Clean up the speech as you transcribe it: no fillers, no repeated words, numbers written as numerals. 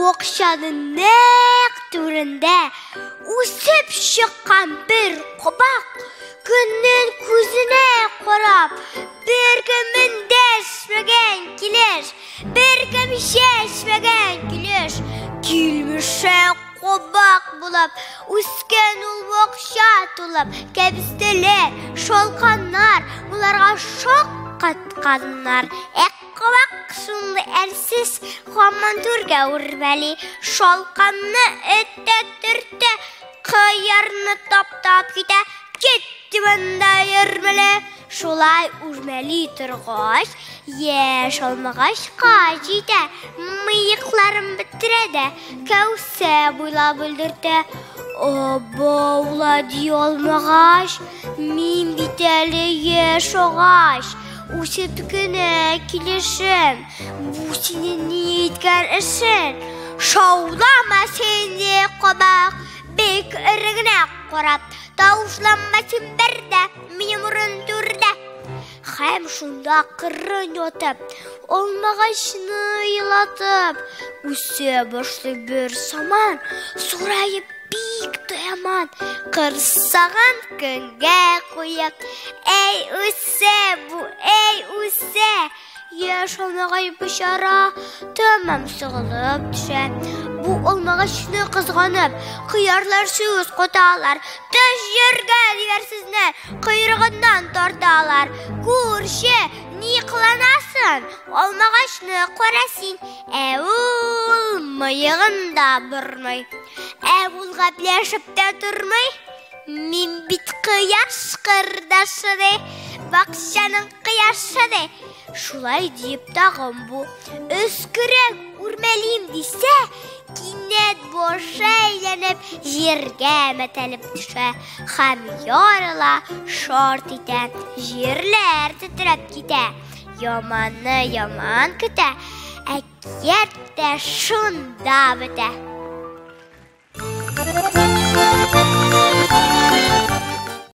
Бакчаның нәкъ түрендә үсеп чыккан бер кабак көннең күзенә карап, беркем эндәшмәгән килеш, беркем чәчмәгән килеш, килмешәк кабак булып, үскән ул бакча тулып, кәбестәләр, шалканнар, боларга шаккатканнар. Ә кабак шундый әрсез, һаман түргә үрмәли, шалканны этә-төртә, кыярны таптап китә, кит монда йөрмәле. Шулай үрмәли торгач, яшь алмагачка җитә, мыекларын бетерә дә, кәүсә буйлап өлгертә. Абаула ди алмагач, мин бит әле яшь агач, үсеп кенә килешем, бу синең ни иткән эшең? Шаулама син, ди кабак, бик эре генә карап, тавышланма син бер дә, минем урын түрдә. Һәм шунда кырын ятып, алмагачны елатып, үсә башлый бер саман, сураеп бик тояман, кырсагын көнгә куеп, әй үсә бу, әй үсә, яшь алмагач бичара тәмам сыгылып төшә. Бу алмагачны кызганып, кыярлар сүз каталар, төш җиргә дигәрсезне койрыгыннан тарталар. Күрше, ни кыланасың? Алмагачны кара син, ә ул мыегын да бормый. Ә ул гәпләшеп тә тормый. Мин бит кояш кырдашы ди, бакчаның кояшы ди. Шулай диеп тагын бу өскерәк үрмәлим дисә, кинәт башы әйләнеп җиргә мәтәлеп төшә һәм ярыла, шарт итә, җирләр тетрәп китә. Яманны яман көтә, әкият тә шунда бетә.